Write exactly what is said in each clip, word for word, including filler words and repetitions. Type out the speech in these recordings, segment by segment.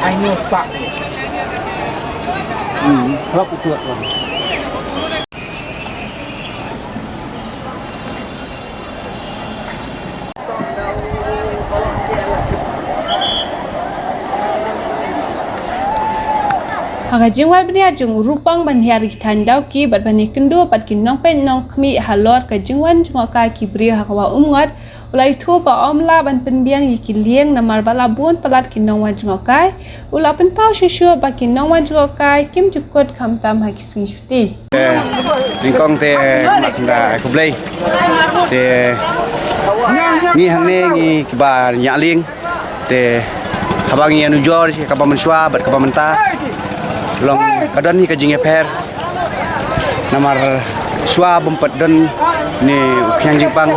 Ai no pak. Hmm, hop itu tuan. Ha ka jingwan bniah jong u Rupang ban hiar ki thaiñ Dawki bad ban ïakynduh bad ki nongpeit nongkhmih halor ka jingwan jngohkai ki briew ha ka wah Umngot, u la ïathuh ba ym lah ban pynbiang ïa ki lieng namar ba la bun palat ki nongwan jngohkai. U la pynpaw shuh shuh ba ki nongwan jngohkai kim ju kut khamtam ha ki sngi shuti. Te, nyngkong te, mak da khublei. Te, ngi hangne ngi kiba ñiah lieng. Te, haba ngi ïanujor ïa kaba mynshuwa bad kaba mynta, long ka don hi ka jingïapher. Namar shuwa bym pat don ne u khñiang jingpang,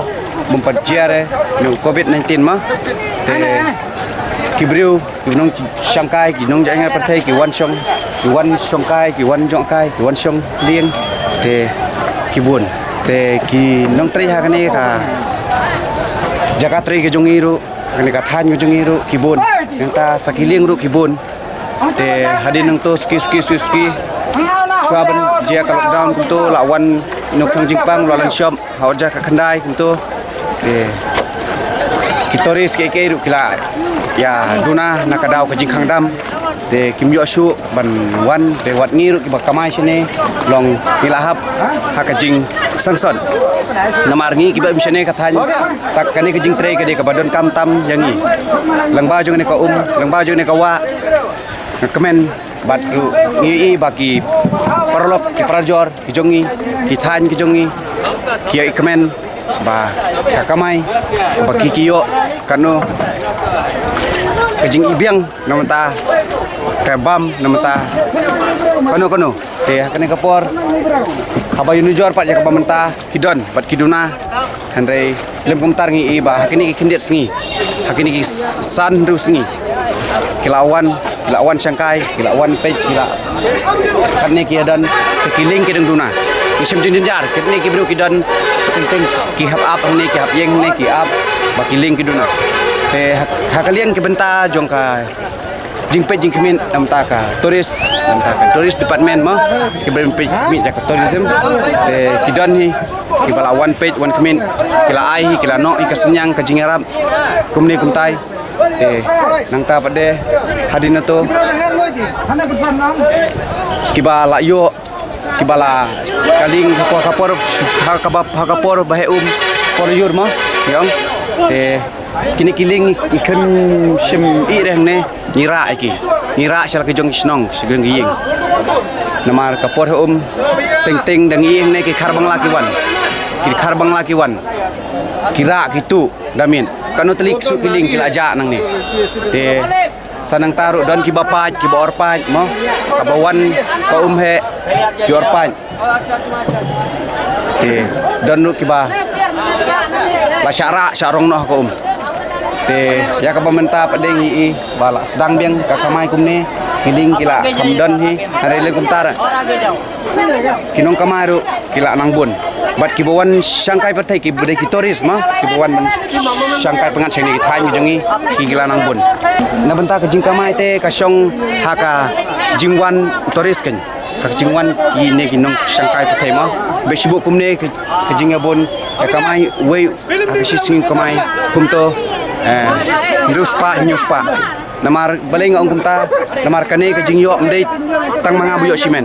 bym pat jia re ne u covid nineteen ma. Te, ki briew ki nongshongkai, ki nongjngohkai pyrthei, ki wan shong, ki wan shongkai, ki wan jngohkai, ki wan shong lieng. Te, ki bun. Te, ki nongtrei ha kane ka jaka trei ka jong ngi ruh, ha kane ka thaiñ ka jong ngi ruh ki bun. Nangta sa ki lieng ruh ki bun. Te, hadien nangto suki suki suki suki, shuwa ban jia ka lockdown kumto la wan u nongkhñiang jingpang, la wan shop ha u ja ka khyndai kumto. Te, ki tourist kiei kiei ruh ki la ïa duna na ka daw ka jingkhang dam. Te, kim ïoh shuh ban wan, te wat ngi ruh kiba kamai shane, long ngi la hap ha ka jingsangsot. Namar ngi kiba im shane ka thaiñ, tak kane ka jingtrei ka dei kaba donkam tam ïa ngi. Lyngba jong kane ka um, lyngba jong kane ka wah, nga kmen bad ruh ngi ïohi ba ki paralok, ki parajor ki jong ngi, ki thaiñ ki jong ngi, ki ïa kmen ba ka kamai ba ki ki ïoh kano ka jingïabiang na mynta, ka bam na mynta kano kano. Te ha kane ka por, haba ïanujor pat ïa kaba mynta, ki don bad ki duna. Hynrei lym kumta ngi ïohi ba ha kine ki khyndiat sngi, ha kine ki s-, san hynriew sngi, ki la wan, ki la wan shangkai, ki la wan peit, ki la, katne ki ïa don, te ki lieng ki dang duna. Ngi shem jingjynjar, katne ki briew ki don, teng teng ki hap ap hangne, ki hap ïeng hangne, ki ap ba ki lieng ki duna. Te ha, ha ka liang ki bynta jong ka jingpeit jingkhmih na bynta ka tourist, na bynta ka tourist department mo, ki briew peit khmih ïa ka tourism. Te ki don hi kiba la wan peit wan khmih, ki la ai hi, ki la noh hi ka synñiang ka jingïarap kumne kumtai. Te nangta pat de hadien nangto kiba la ïoh, kiba la ka lieng ha por, ha por, ha kaba, ha ka por ba heh um, por ïur mo, ïong. Te kine ki lieng ngi khlem shym ïeh re hangne, ngi rah ïa ki, ngi rah sha la ki jong ki shnong, sha ki jong ki ïing. Namar ka por heh um, teng teng da ngi ïeh hangne ki khar bangla ki wan, ki khar bangla ki wan, ki rah ki tuh da miet. Kano tylli ki shu ki lieng ki la jah nangne. Te sa nangta ruh don kiba pait, kiba or pait mo, kaba wan ka um heh ki or pait. Te don ruh kiba la shah rah shah rong noh ka um. Te ïa kaba mynta pat de ngi ïohi ba la sdang biang ka kamai kumne, ki lieng ki la kham don hi, hynrei lei kumta ruh ki nongkamai ruh ki la nang bun. Bad kiba wan shangkai pyrthei, kiba dei ki tourist mo, kiba wan ban shangkai pyngngad sha kine ki thaiñ ki jong ngi, ki, ki la nang bun. Na bynta ka jingkamai te ka shong ha ka jingwan tourist kan. Ha ka jingwan kine ki nongshangkai pyrthei mo. Bad shibun kumne ka, ka jingïabun ka kamai, wei ha ka shi sngi kamai kumto, eh, hynriew spah, hynñiew spah. Namar balei nga ong kumta, namar kane ka jingïoh ym dei tang ma nga ba ïoh shimet.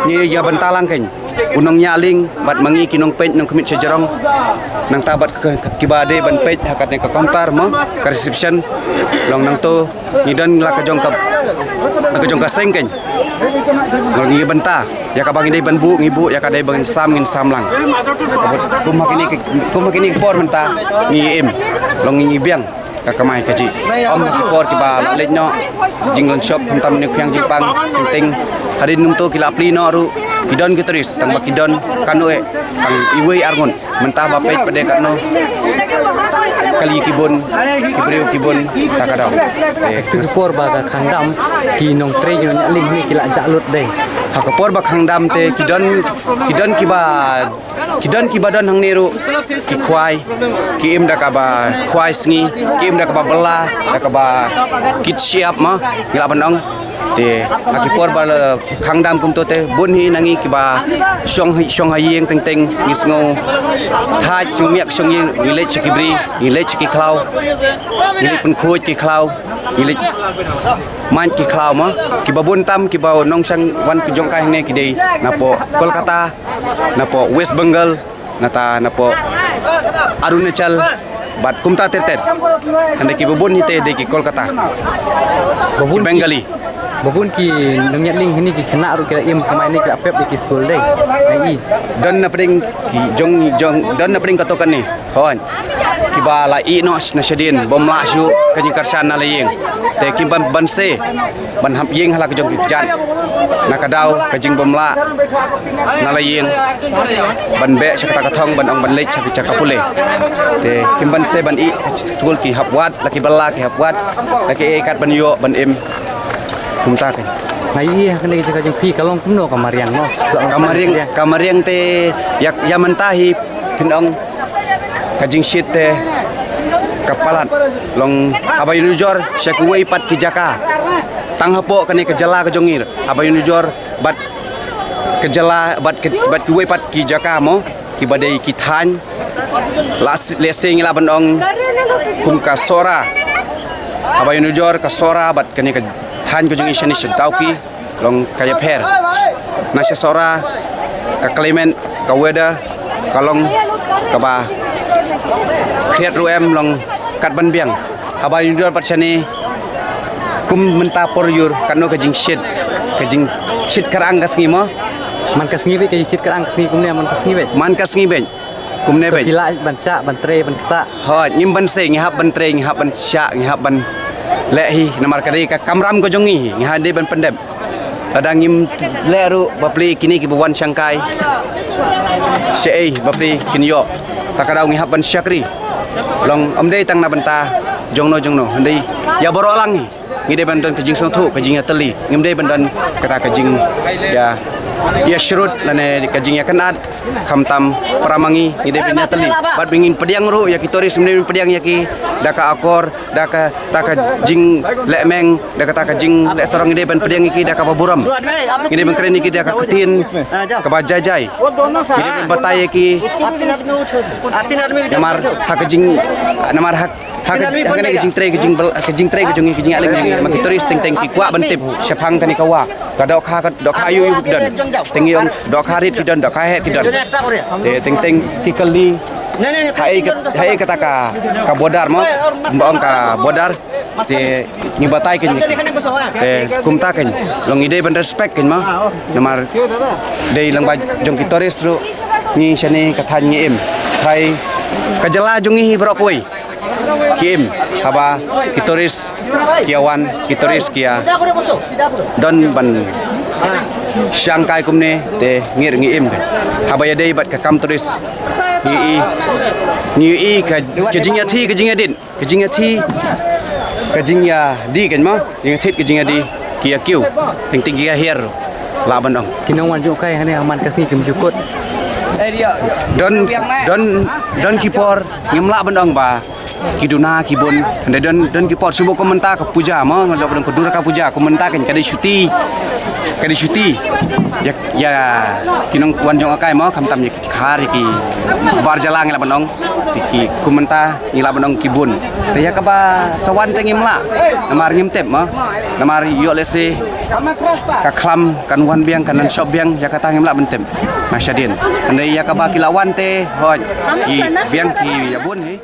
Ngi ïa bynta lang kan u nongñiah lieng bad ma ngi ki nongpeit nongkhmih sha jrong. Nangta bad ka, ka, kiba dei ban peit ha kane ka counter mo, ka reception. Long nangto ngi don la ka jong ka, la ka jong ka seng kan. Ngi bynta ïa kaba ngi dei ban buh ngi buh, ïa ka dei ban sam ngin sam lang. Kum ha kine ki, kum ha kine ki por mynta ngi im, long ngi biang ka kamai kajih. Ym ha ki por kiba la leit noh, jinglong shop khamtam ne khñiang jingpang, teng teng. Hadien nangto ki la plie noh ruh, ki don ki tourist, tang ba ki don katno eh, tang iwei ar ngut. Mynta ba peit pat de katno, kali ki bun, ki briew ki bun, ta ka daw. Te, ha ka por ba ka khang dam, ki nongtrei ki nongñiah lieng hi ki la jah lut de. Ha ka por ba khang dam te ki don, ki don kiba, ki don kiba don hangne ruh, ki khwai, ki im da kaba khwai sngi, ki im da kaba bylla, da kaba kit shyiap ma, ngi lah ban ong. Te ha ki por ba la khang dam kumto te bun hi na ngi kiba shong, shong ha ïing teng teng, ngi sngew thait, sngew miat shong ïing, ngi leit sha ki bri, ngi leit sha ki khlaw, ngi leit pynkhuid ki khlaw, ngi leit mait ki khlaw ma. Kiba bun tam kiba nongshong wan ki jong kai hangne ki dei napoh Kolkata, napoh West Bengal, nata napoh Arunachal, bad kumta ter ter. Hynrei kiba bun hi te dei ki Kolkata. Ba bun ki Bengali. Ba bun ki nongñiah lieng hangne ki khynnah ruh ki la im kamai ne ki la pep ïa ki skul de. Ai i. Don na pdeng ki jong, jong, don na pdeng kato kane. Hooid. Kiba la ïeh noh na shadien, bym lah shuh ka jingkyrshan na la ïing. Te kim ban, ban se, ban hap ïeng ha la ka jong ki kjat. Na ka daw ka jingbym lah na la ïing, ban beh sha kata ka thong, ban ong ban leit sha ka jaka pule. Te kim ban se ban ïeh ha skul, ki hap wad, la ki bylla ki hap wad, la ki ïeit kat ban ïoh ban im. Kumta kein. Nga ïohi ha kane ka jaka jong phi ka long kumno ka mariang, no? Ka mariang, ka mariang te ïa, ïa mynta hi phin ong ka jingshit te ka palat. Long haba ïanujor sha kiwei pat ki jaka, tang hapoh kane ka jylla ka jong ngi, haba ïanujor bad ka jylla, bad ki, bad kiwei pat ki jaka mo, kiba dei ki thaiñ. La s-, lehse ngi lah ban ong kum ka Sohra. Haba ïanujor ka Sohra bad kane ka thaiñ ka jong ngi shane sha Dawki, long ka ïapher. Na sha Sohra ka climate, ka weather ka long kaba khriat ruh em, long kat ban biang. Haba ïanujor pat shane kum mynta por ïur, katno ka jingshit, ka jingshit kyrang ka sngi mo. Man ka sngi beit ka jingshit kyrang ka sngi kumne, man ka sngi beit. Man ka sngi beit. Kumne beit. Phi lah ban shah, ban trei, ban ktah. Hooid, ngim ban se, ngi hap ban trei, ngi hap ban shah, ngi hap ban leh hi, namar ka dei ka kamram ka jong ngi hi, ngi hap dei ban pyndep. Lada ngim leh ruh, bapli kine kiba wan shangkai, shaei bapli kin ïoh. Ta ka daw ngi hap ban shakri. Long ym dei tang na bynta jongno jongno, hynrei ïa baroh lang hi. Ngi dei ban don ka jingsngewthuh, ka jingïatylli. Ngim dei ban don kata ka jing, ïa, ïa shrut lane ka jingïakynad. Khamtam para ma ngi, ngi dei ban ïatylli. Bad ba ngin pdiang ruh ïa ki tourist, ngim dei ban pdiang ïa ki da ka akor, da kata ka jinglehmeng, da kata ka jingleh sarong, ngi dei ban pdiang ïa ki da kaba burom. Ngi dei ban kren ïa ki da ka ktien kaba jai jai. Ngi dei ban batai ïa ki. Namar ha ka jing, namar ha Ha ka, ha kane ka jingtrei, ka jingbel-, ka jingtrei ka jong ngi, ka jingïaling jong ngi, ma ki tourist teng teng ki kwah ban tip shaphang kane ka wah. Ka dohkha, ka dohkha aïu aïu ki don. Te ngi ong dohkha rit ki don, dohkha heh ki don. Te teng teng ki kylli. Haei ka, haei kata ka, ka border mo. Ba ong ka border. Te ngi batai kane. Te kumta kane. Long ngi dei ban respect kane mo. Namar dei lang ba jong ki tourist ruh. Ngi shane ka thaiñ ngi im. Thaiñ ka jylla jong ngi hi baroh kawei. Ki im, haba ki tourist ki ïa wan, ki tourist ki ïa don ban shangkai kumne, te ngi ruh ngi im. Haba ïadei bad ka kam tourist, ngi i, ngi i ka, ka jingïathi, ka jingïadit, ka jingïathi, ka jingïadih, kan ma, jingïathi, ka jingïadih, ki ïa kiew, teng teng ki ïa hiar, lah ban ong. Ki nongwan jong kai hangne ha man ka sngi kim ju kut. Don, don, don ki por, ngim lah ban ong ba ki duna ki bun, hynrei don, don ki por shuh kum mynta ka puja mo, nga dok don ka Durga puja, kum mynta kan ka dei shuti, ka dei shuti. Ïa, ïa ki nongwan jong kai mo, khamtam ïa ki khar, ïa ki bar jylla ngi lah ban ong, ïa ki kum mynta ngi lah ban ong ki bun. Te ïa kaba sa wan te ngim lah, namar ngim tip mo, namar ïoh lehse ka khlam kan wan biang, kan nang shop biang, ïa kata ngim lah ban tip. Na shadien. Hynrei ïa kaba ki lah wan te, hooid, ki biang ki ïa bun hi.